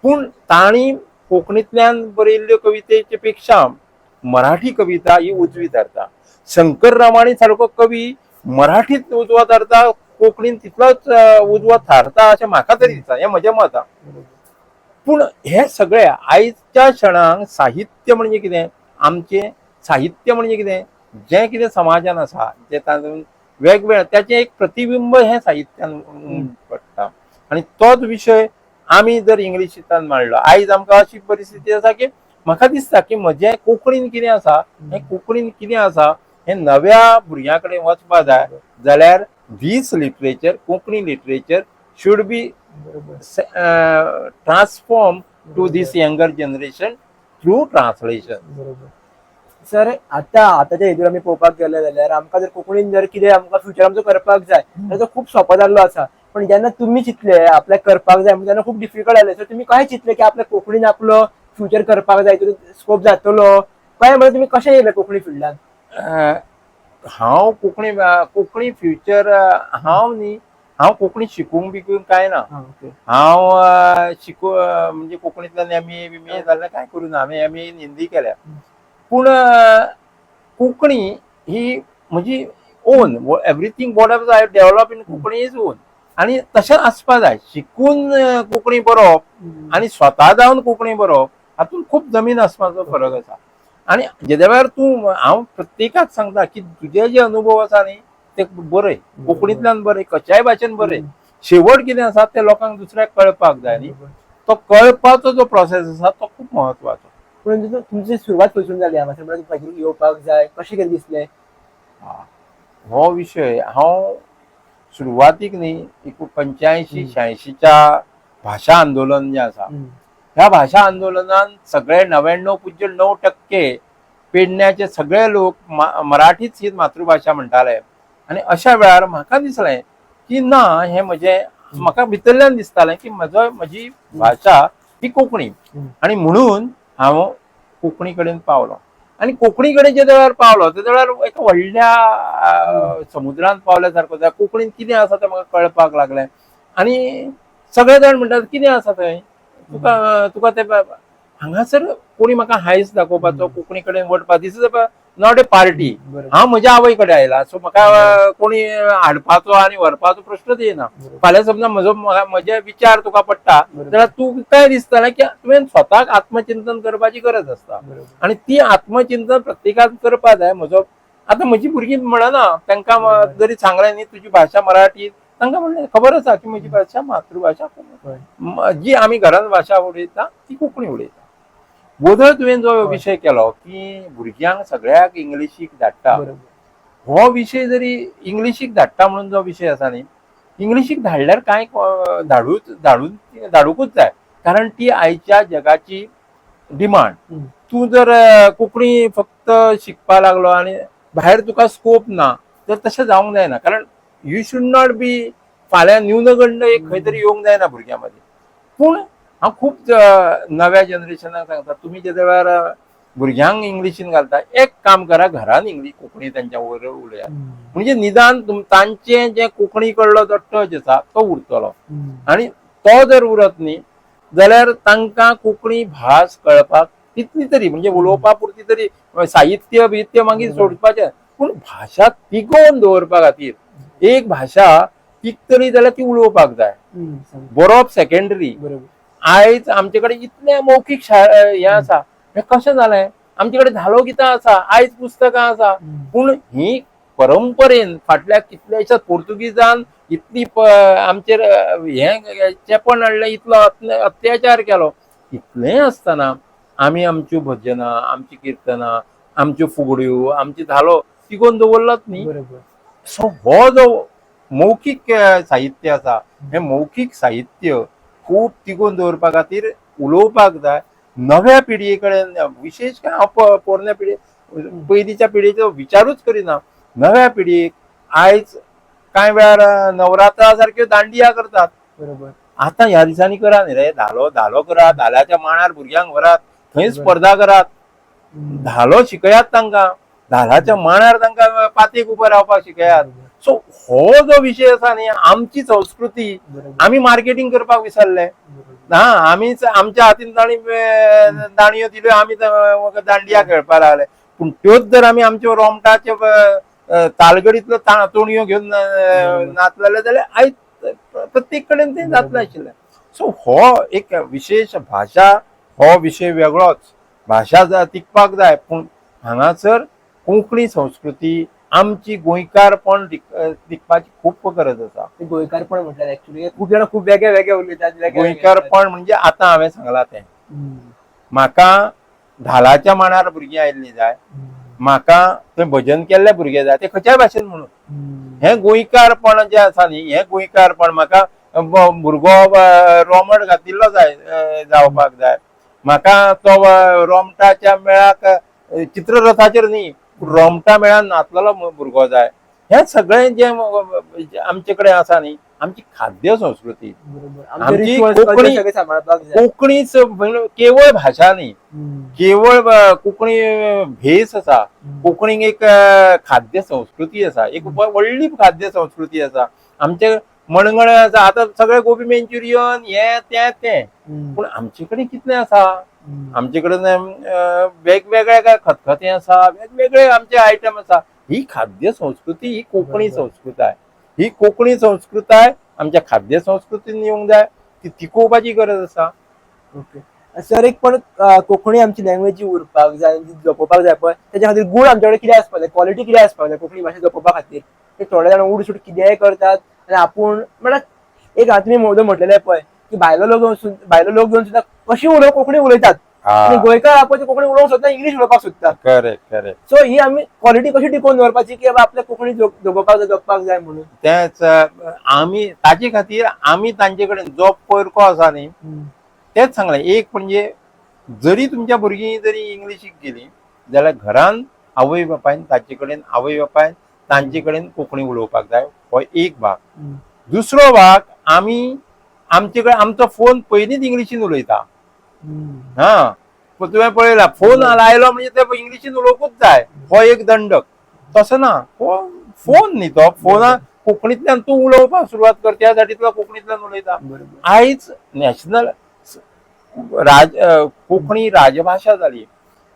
पूण तांणी कोंकणींतल्यान बरयल्ल्यो कवितेचे पेक्षा मराठी कविता ही उजवी थारता. शंकर रामाणी सारको कवी मराठीत उजवो थारता, कोंकणीन तितलोच उजवो थारता अशें म्हाका तरी दिसता. हें म्हजें मत. पूण हे सगळे आयच्या क्षणाक साहित्य म्हणजे कितें, आमचें साहित्य म्हणजे कितें, जें कितें समाजान आसा, जें तातूंत वेगवेगळे ताचें एक प्रतिबिंब हें साहित्यान पडटा. आनी तोच विशय आमी जर इंग्लिशींतल्यान मांडलो, आयज आमकां अशी परिस्थिती आसा की म्हाका दिसता की म्हजें कोंकणीन कितें आसा, हें कोंकणीन कितें आसा हें नव्या भुरग्यां कडेन वचपा जाय जाल्यार this literature, Konkani literature should be transform to this younger generation through translation. बरोबर सर. आता आताच्या हितून आमी पळोवपाक गेले जाल्यार आमकां जर कोंकणीन जर कितें आमकां फ्युचर आमचो करपाक जाय जाल्यार तो खूब सोंपो जाल्लो आसा. पण जेन्ना तुमी चिंतले आपल्याक करपाक जाय म्हणून, तेन्ना खूब डिफिकल्ट जालें. सो तुमी कशें चिंतले की आपल्या कोंकणीन आपलो फ्युचर करपाक जाय, तितून स्कोप जातलो काय म्हणून तुमी कशें येयले कोंकणी फिल्डान? हांव कोंकणी कोंकणी फ्युचर हांव न्ही, हांव कोंकणी शिकूंक बिकूंक कांय ना. हांव शिकू म्हणजे कोंकणींतल्यान एम ए बिम ए जाल्यार कांय करूं ना. हांवें एम ए इन हिंदी केल्या. पूण कोंकणी ही म्हजी own. Everything what I develop in Konkani is own. आनी तशें आसपा जाय. शिकून कोंकणी बरोवप आनी स्वता जावन कोंकणी बरोवप हातूंत खूब जमीन आसमानाचो फरक आसा. आनी जेद्या वेळार तूं, हांव प्रत्येकाक सांगता की तुजे जे अनुभव आसा न्ही, ते बरय, कोंकणींतल्यान बरय, खंयच्याय भाशेन बरय. शेवट कितें आसा ते लोकांक दुसऱ्याक कळपाक जाय न्ही. तो कळपाचो जो प्रोसेस आसा तो खूब म्हत्वाचो. पूण तुमची सुरवात खंयसून जाली हांगासर? म्हळ्यार तुमकां येवपाक जाय कशें कितें दिसलें? हो विशय हांव सुरवातीक न्ही, 85 86च्या भाशा आंदोलन जें आसा, ह्या भाशा आंदोलनान सगळे 99.9% पेडण्याचे सगळे लोक मराठीच ही मातृभाशा म्हणटाले. आनी अशा वेळार म्हाका दिसलें की ना, हें म्हजें, म्हाका भितरल्यान दिसतालें की म्हजी भाशा ही कोंकणी. आनी म्हणून हांव कोंकणी कडेन पावलो. आनी कोंकणी कडेन जे वेळार पावलो ते वेळार एका व्हडल्या समुद्रांत पावल्या सारको जाता. कोंकणीन कितें आसा तें म्हाका कळपाक लागलें आनी सगळे जाण म्हणटात कितें आसा थंय तुका तुका तें हांगासर कोणी म्हाका हायस दाखोवपाचो, कोंकणी कडेन वडपा, this is not a party. हांव म्हज्या आवय कडेन आयला, सो म्हाका कोणी हाडपाचो आनी व्हरपाचो प्रश्नच येना. फाल्यां समजा म्हजो म्हजे विचार तुका पडटा जाल्यार तूं काय दिसतालें की तुवें स्वताक आत्मचिंतन करपाची गरज आसता आनी ती आत्मचिंतन प्रत्येकान करपा जाय. म्हजो आतां म्हजी भुरगीं म्हणना, तांकां जरी सांगलें न्ही तुजी भाशा मराठी, तांकां म्हणलें खबर आसा की म्हजी भाशा मातृभाशा जी आमी घरान भाशा उलयता ती कोंकणी उलयता. गोदळ तुवें जो विशय केलो की भुरग्यांक सगळ्याक इंग्लिशीक धाडटा, हो विशय जरी इंग्लिशीक धाडटा म्हणून जो विशय आसा न्ही, इंग्लिशीक धाडल्यार कांय धाडून धाडूंकूच जाय, कारण ती आयच्या जगाची डिमांड. तूं जर कोंकणी फक्त शिकपाक लागलो आनी भायर तुका स्कोप ना तर तशें जावंक जायना, कारण you should not be फाल्यां न्यूनगंड एक खंय तरी येवंक जायना भुरग्यां मदीं. पूण हांव खूब नव्या जनरेशनाक सांगता, तुमी जे वेळार भुरग्यांक इंग्लिशीन घालता, एक काम करा, घरान इंग्लीश कोंकणी तांच्या वयर उलयात, म्हणजे निदान तांचे जे कोंकणी कडलो जो टच आसा तो उरतलो. आनी तो जर उरत न्ही जाल्यार तांकां कोंकणी भास कळपाक तितली तरी, म्हणजे उलोवपा पुरती तरी, साहित्य बिहित्य मागीर सोडपाचें, पूण भाशा तिगोवन दवरपा खातीर एक भाशा तिगतली जाल्यार ती उलोवपाक जाय, बरोवप सेकेंडरी. आयज आमचे कडेन इतलें मौखीक हें आसा, हें कशें जालें? आमचे कडेन धालो गितां आसा, आयज पुस्तकां आसा, पूण ही परंपरेन फाटल्या कितल्याशाच पोर्तुगीजान इतली आमचेर हें चेपण हाडलें, इतलो अत्याचार केलो, इतलें आसतना आमी आमच्यो भजनां, आमची किर्तनां, आमच्यो फुगड्यो, आमची धालो तिगोवन दवरलात न्ही. सो हो जो मौखीक साहित्य आसा, हें मौखीक साहित्य खूब तिगोवन दवरपा खातीर उलोवपाक जाय नव्या पिढये कडेन. विशेश काय हांव पोरण्या पिढये, पयलींच्या पिढयेचो विचारूच करिना. नव्या पिढयेक आयज कांय वेळार नवरात्रा सारक्यो दांडिया करतात. आतां ह्या दिसांनी करा न्ही रे, धालो धालो करात, धाल्याच्या मांडार भुरग्यांक व्हरात, थंय स्पर्धा करात, धालो शिकयात तांकां, धालाच्या मांडार तांकां पातेक उबो रावपाक शिकयात. सो हो जो विशय आसा न्ही, आमची संस्कृती आमी मार्केटींग करपाक विसरले ना. आमीच आमच्या हातीन ताणी दाणयो दिल्यो, आमी दांडिया खेळपाक लागले. पूण त्योच जर आमी आमच्यो रोमटाचे तालगडीतलो तोणयो घेवन नाचलेले जाल्यार आयज प्रत्येक कडेन ते जातलें आशिल्लें. सो हो एक विशेश भाशा, हो विशय वेगळोच, भाशा तिगपाक जाय, पूण हांगासर कोंकणी संस्कृती आमची गोंयकारपण तिगपाची खूब गरज आसा. गोंयकारपण म्हटल्यार ऍक्च्युली खूब जाणां खूब वेगळे वेगळे उलयतात. गोंयकारपण म्हणजे आतां हांवें सांगलां तें, म्हाका धालाच्या मांडार भुरगीं आयिल्लीं जाय, म्हाका थंय भजन केल्ले भुरगे जाय, ते खंयच्याय भाशेन म्हणून. हें गोंयकारपण जें आसा न्ही, हें गोंयकारपण म्हाका भुरगो रोमट घातिल्लो जाय जावपाक जाय, म्हाका तो रोमटाच्या मेळाक चित्ररथाचेर न्ही, रोमटा मेळान नाचलेलो भुरगो जाय. हें सगळें जें आमचे कडेन आसा न्ही, आमची खाद्य संस्कृती, आमची कोंकणी कोंकणीच केवळ भाशा न्ही, केवळ कोंकणी भेस आसा, कोंकणीक एक खाद्य संस्कृती आसा, एक व्हडली खाद्य संस्कृती आसा. आमचे मणगणें आसा, आतां सगळे गोबी मंचुरियन हें तें तें, पूण आमचे कडेन कितलें आसा? आमचे कडेन वेगवेगळे खतखतें आसा, वेगवेगळे आमचे आयटम आसा. ही खाद्य संस्कृती ही कोंकणी संस्कृताय, ही कोंकणी संस्कृताय आमच्या खाद्य संस्कृतीन येवंक जाय, ती तिगोवपाची गरज आसा. ओके सर, एक पण कोंकणी आमची लँग्वेज जी उरपाक जाय, जपोवपाक जाय पळय, तेच्या खातीर गूण आमच्या कडेन कितें आसपाक जाय, क्वॉलिटी कितें आसपाक जाय कोंकणी भाशा जपोवपा खातीर? ते थोडे जाण उडसूट कितेंय करतात आनी आपूण म्हळ्यार एक तुमी मोदो म्हटलेलें पळय की भायलो लोक येवन सुद्दां कशी कोंकणी उलयतात आनी गोंयकार आपण कोंकणी उलोवंक सोदता, इंग्लीश उलोवपाक सोदता. Correct correct. सो ही आमी क्वॉलिटी कशी टिकोवन दवरपाची की बाबा आपल्या कोंकणी जगोवपाक जाय, जगपाक जाय म्हणून? तेच आमी ताजे खातीर आमी तांचे कडेन जो पयरको आसा न्ही तेच सांगलें. एक म्हणजे जरी तुमच्या भुरगीं जरी इंग्लिशीक गेलीं जाल्यार घरान आवय बापायन ताचे कडेन, आवय बापायन तांचे कडेन कोंकणी उलोवपाक जाय, हो एक भाग. दुसरो भाग, आमी आमचे कडेन आमचो फोन पयलींच इंग्लिशीन उलयता. हा, तुवें पळयला फोन आयलो म्हणजे ते इंग्लिशीन उलोवंकूच जाय, हो एक दंडक. तसो ना, हो फोन न्ही, तो फोना कोंकणींतल्यान तूं उलोवपाक सुरवात कर, त्या साठी तुका कोंकणींतल्यान उलयता. आयज नॅशनल राज कोंकणी राजभाशा जाली.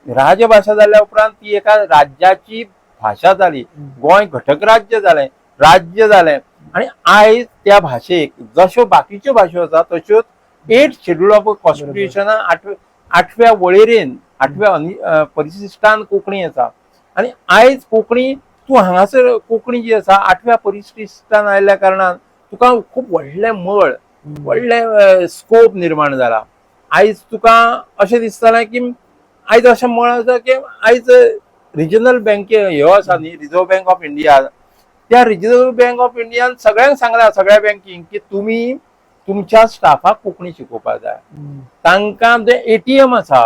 राजभाशा जाल्या उपरांत ती एका राज्याची भाशा जाली. गोंय घटक राज्य जालें, राज्य जालें आनी आयज त्या भाशेक जश्यो बाकीच्यो भाशो आसा तश्योच 8 शेड्यूल ऑफ कॉन्स्टिट्युशनान 8व्या वळेरेन, 8व्या परिशिश्टान कोंकणी आसा. आनी आयज कोंकणी तूं हांगासर कोंकणी जी आसा 8व्या परिशिश्टान आयिल्ल्या कारणान तुका खूब व्हडलें मळ, व्हडलें स्कोप निर्माण जाला. आयज तुका अशें दिसतालें की आयज अशें मळ आसा की आयज रिजनल बँके ह्यो आसा न्ही, रिजर्व बँक ऑफ इंडिया, त्या रिजर्व बँक ऑफ इंडियान सगळ्यांक सांगलां, सगळ्या बँकींक की तुमी तुमच्या स्टाफाक कोंकणी शिकोवपाक जाय. तांकां जें एटीएम आसा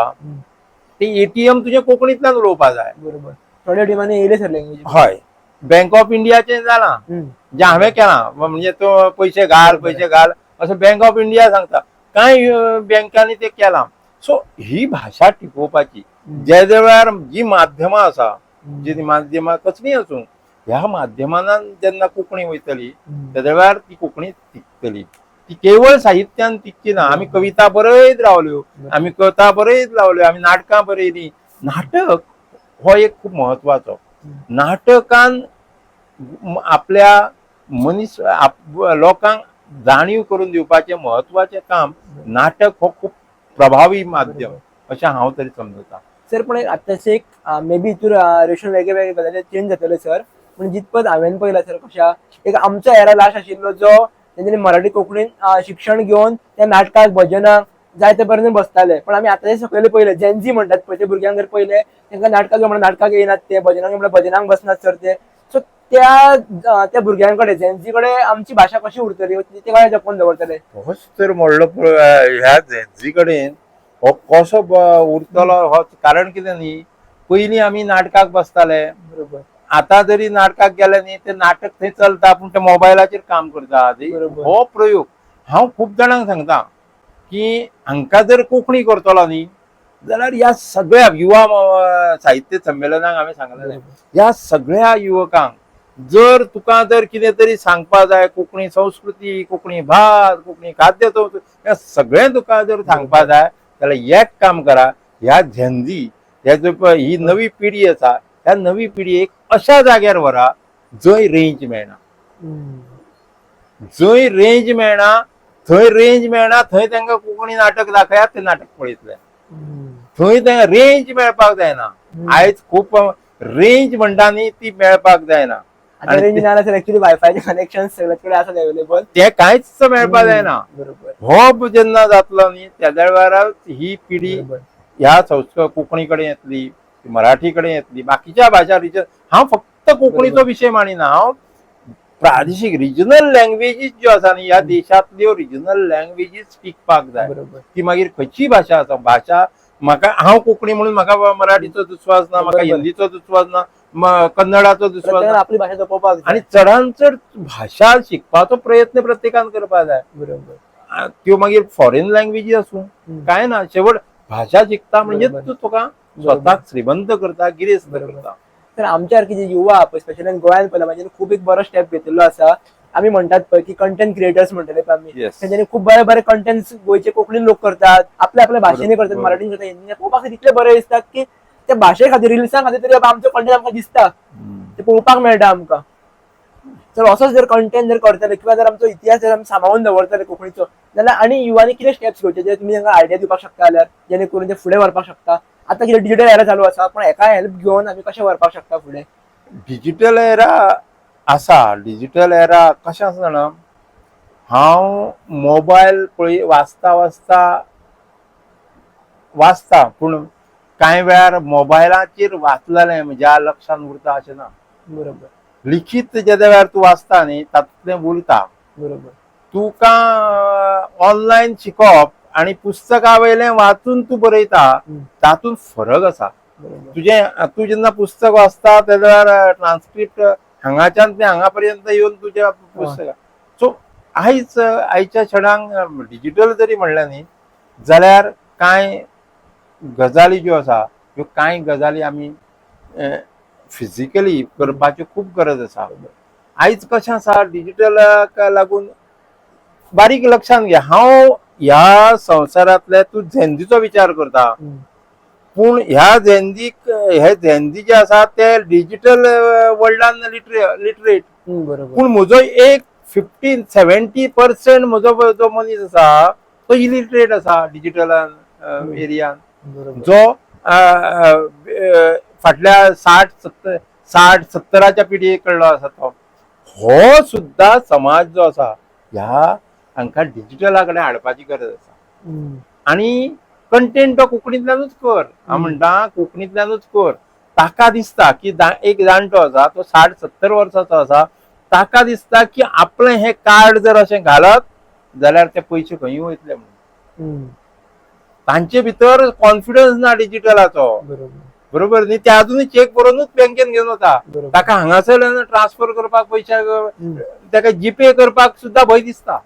ते एटीएम तुजें कोंकणींतल्यान उलोवपाक जाय. बरोबर, थोड्या टिमांनी येयले सर लँग्वेज. हय, बँक ऑफ इंडियाचें जालां जें हांवें केलां, म्हणजे तो पयशे घाल, पयशे घाल अशें बँक ऑफ इंडिया सांगता. कांय बँकांनी तें केलां. सो ही भाशा टिकोवपाची जे वेळार जी माध्यमां आसा, जी माध्यमां कसलीं आसूं, ह्या माध्यमांत जेन्ना कोंकणी वयतली तेद्या वेळार ती कोंकणी तिगतली. ती केवळ साहित्यान तिगची ना. आमी कविता बरयत रावल्यो, आमी कथा बरयत रावल्यो, आमी नाटकां बरयलीं. नाटक हो एक खूब म्हत्वाचो. नाटकान आपल्या मनीस लोकांक जाणीव करून दिवपाचें म्हत्वाचें काम नाटक हो खूब प्रभावी माध्यम अशें हांव तरी समजता. सर, पण एक आत्ताचे एक मे बी हितून रेशन वेगळे वेगळे गजाली चेंज जातले सर, पूण जितपत हांवें पळयला सर, कशा एक आमचो एरा लास्ट आशिल्लो जो तेंच्यांनी मराठी कोंकणीन शिक्षण घेवन त्या नाटकाक भजनाक जाय ते पर्यंत बसताले. पण आमी आतांचे सकयले पळयले, जेनझी म्हणटात पळय, ते भुरग्यांक जर पळयले तांकां नाटकाक म्हणल्यार नाटकाक येयनात, ते भजनाक म्हणल्यार भजनाक बसनात सर ते. सो त्या त्या भुरग्यां कडेन, जेनझी कडेन आमची भाशा कशी उरतली, ते कशें जपून दवरतले? होच तर म्हणलो, ह्या झेन्झी कडेन हो कसो उरतलो हो. कारण कितें न्ही, पयलीं आमी नाटकाक बसताले. बरोबर. आतां जरी नाटकाक गेले न्ही, ते नाटक थंय चलता पूण ते मोबायलाचेर काम करता. हो प्रयोग हांव खूब जाणांक सांगता की हांकां जर कोंकणी करतलो न्ही जाल्यार ह्या सगळ्या युवा साहित्य संमेलनाक हांवें सांगलेलें, ह्या सगळ्या युवकांक जर तुका जर कितें तरी सांगपा जाय, कोंकणी संस्कृती, कोंकणी भास, कोंकणी खाद्य संस्कृती, हें सगळें तुका जर सांगपा जाय जाल्यार एक काम करा, ह्या झेन्झी ह्या जो पळय ही नवी पिढी आसा, ह्या नवी पिढयेक अशा जाग्यार व्हरा जंय रेंज मेळना. जंय रेंज मेळना थंय रेंज मेळना थंय तांकां कोंकणी नाटक दाखयात, ते नाटक पळयतले. थंय ते रेंज मेळपाक जायना. आयज खूब रेंज म्हणटा न्ही ती मेळपाक जायना. आता रेंज ना जाल्यार एक्चुअली वायफायचे कनेक्शन सगळे कडेन आसात अवेलेबल, ते कांयच मेळपाक जायना. बरोबर. हो जेन्ना जातलो न्ही तेद्या वेळार ही पिढी ह्या संस्कृत कोंकणी कडेन येतली, मराठी कडेन येतली, बाकीच्या भाशा रिजन. हांव फक्त कोंकणीचो विशय मांडिना, हांव प्रादेशीक रिजनल लँग्वेजीस ज्यो आसा न्ही, ह्या देशांतल्यो रिजनल लँग्वेजीस टिकपाक जाय. ती मागीर खंयचीय भाशा आसा, भाशा म्हाका हांव कोंकणी म्हणून म्हाका मराठीचो दुस्वास ना, म्हाका हिंदीचो दुस्वास ना, कन्नडाचो दुस्वास ना. आपली भाशा जपोवपाक आनी चडान चड भाशा शिकपाचो प्रयत्न प्रत्येकान करपाक जाय. बरोबर. त्यो मागीर फॉरेन लँग्वेजी आसूं काय ना, शेवट भाशा शिकता म्हणजे तूं तुका स्वताक श्रीमंत करता, गिरेस्त करता. तर आमच्या सारकी जे युवा पळय, स्पेशली गोंयांत पळयला, म्हणजे खूब एक बरो स्टेप घेतिल्लो आसा. आमी म्हणटात पळय की कंटेंट क्रिएटर्स म्हणटले पळय आमी, तेंच्यांनी खूब बरे बरे कंटेंट गोंयचे कोंकणीन लोक करतात, आपल्या आपल्या भाशेनी करतात, मराठीन करतात, हिंदीन. पळोवपाक तितले बरे दिसतात की त्या भाशे खातीर, रिल्सां खातीर तरी आमचो कंटेंट आमकां दिसता, ते पळोवपाक मेळटा आमकां. तर असोच जर कंटेंट जर करतले किंवा जर आमचो इतिहास जर आमी सांबाळून दवरतले कोंकणीचो, जाल्यार आनी युवांनी कितें स्टेप्स घेवचे जे तुमी तांकां आयडिया दिवपाक शकता जाल्यार, जेणे करून ते फुडें व्हरपाक शकता? आतां कितें डिजिटल एरा चालू आसा, पण हेका हेल्प घेवन आमी कशें व्हरपाक शकता फुडें? डिजिटल एरा आसा. डिजिटल एरा कशें आसा जाणा, हांव मोबायल पळय वाचता वाचता वाचता, पूण कांय वेळार मोबायलाचेर वाचलेलें म्हज्या लक्षांत उरता अशें ना. बरोबर. लिखीत जेद्या वेळार तूं वाचता न्ही तातूंतलें उरता. बरोबर. तुका ऑनलायन शिकप आनी पुस्तका वयलें वाचून तूं बरयता तातूंत फरक आसा. तुजें तूं जेन्ना पुस्तक वाचता तेन्ना ट्रान्स्क्रिप्ट हांगाच्यान ते हांगा पर्यंत येवन तुज्या पुस्तक. सो आयज आयच्या क्षणांक डिजिटल जरी म्हणलें न्ही जाल्यार कांय गजाली ज्यो आसा ह्यो कांय गजाली आमी फिजिकली करपाची खूब गरज आसा. आयज कशें आसा, डिजिटलाक लागून बारीक लक्षांत घे, हांव ह्या संवसारांतले तूं झेंदीचो विचार करता, पूण ह्या झेंदीक, हे झेंदी जे आसा ते डिजिटल वर्ल्डान लिटरेट. बरोबर. पूण म्हजो एक 50-70% म्हजो जो मनीस आसा तो इलिटरेट आसा डिजिटलान एरियान, जो फाटल्या 60-70च्या पिढये कडलो आसा तो. हो सुद्दां समाज जो आसा ह्या हांकां डिजिटला कडेन हाडपाची गरज आसा. आनी कंटेंट तो कोंकणींतल्यानूच कर, हांव म्हणटा कोंकणींतल्यानूच कर. ताका दिसता की एक जाणटो आसा तो 60-70 वर्साचो आसा, ताका दिसता की आपलें हें कार्ड जर अशें घालत जाल्यार ते पयशे खंय वयतले म्हणून. तांचे भितर कॉन्फिडन्स ना डिजिटलाचो. बरोबर न्ही? ते अजुनूय चेक बरोवनूच बँकेन घेवन वता. ताका हांगासरल्यान ट्रान्सफर करपाक पयशे, ताका जीपे करपाक सुद्दां भंय दिसता.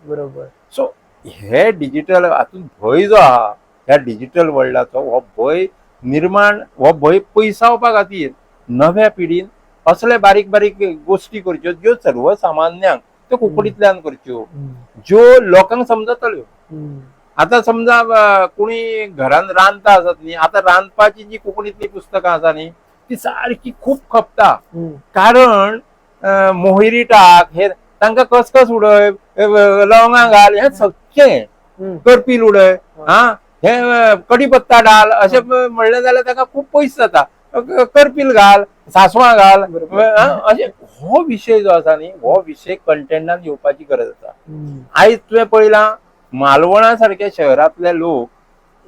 सो हे डिजिटल हातूंत भंय जो आहा ह्या डिजिटल वर्ल्डाचो, हो भंय निर्माण, हो भंय पयसावपा खातीर नव्या पिढीन असले बारीक बारीक गोश्टी करच्यो ज्यो सर्वसामान्यांक त्यो कोंकणींतल्यान करच्यो, ज्यो लोकांक समजतल्यो. आतां समजा कोणी घरान रांदता आसत न्ही, आतां रांदपाची जी कोंकणींतली पुस्तकां आसा न्ही ती सारकी खूब खपता, कारण मोहिरी टाक, हे तांकां खसखस उडय, लवंगां घाल, हें सगळें करपील उडय, हा हे कडी पत्ता डाल अशें म्हणलें जाल्यार ताका खूब पयस जाता. करपील घाल, सासवां घाल, अशें हो विशय जो आसा न्ही हो विशय कंटेंटान येवपाची गरज आसा. आयज तुवें पळयलां मालवणा सारक्या शहरांतले लोक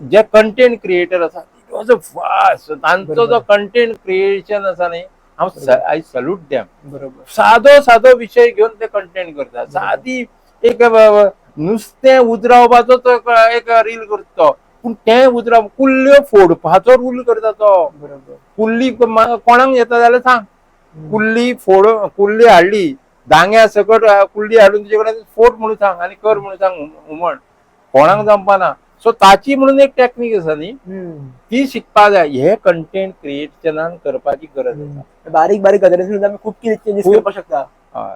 जे कंटेंट क्रिएटर आसा, it was a fast तांचो जो कंटेंट क्रिएशन आसा न्ही, हांव I salute them. सादो सादो विशय घेवन ते कंटेंट करता. सादी एक नुस्तें उजरावपाचो तो एक रील करता तो, पूण तें उजराव कुल्ल्यो फोडपाचो रूल करता तो. कुल्ली कोणाक येता जाल्यार सांग, कुल्ली फोड, कुल्ली हाडली दांग्या सकट, कुल्ली हाडून तुजे कडेन फोड म्हणून सांग आनी कर म्हणून सांग हुमण, कोणाक जमपाना. सो ताची म्हणून एक टॅक्नीक आसा न्ही, ती शिकपा जाय. हे कंटेंट क्रिएशनान करपाची गरज आसा. बारीक बारीक गजाली आमी खूब कितें चेंजीस करपाक शकता. हय.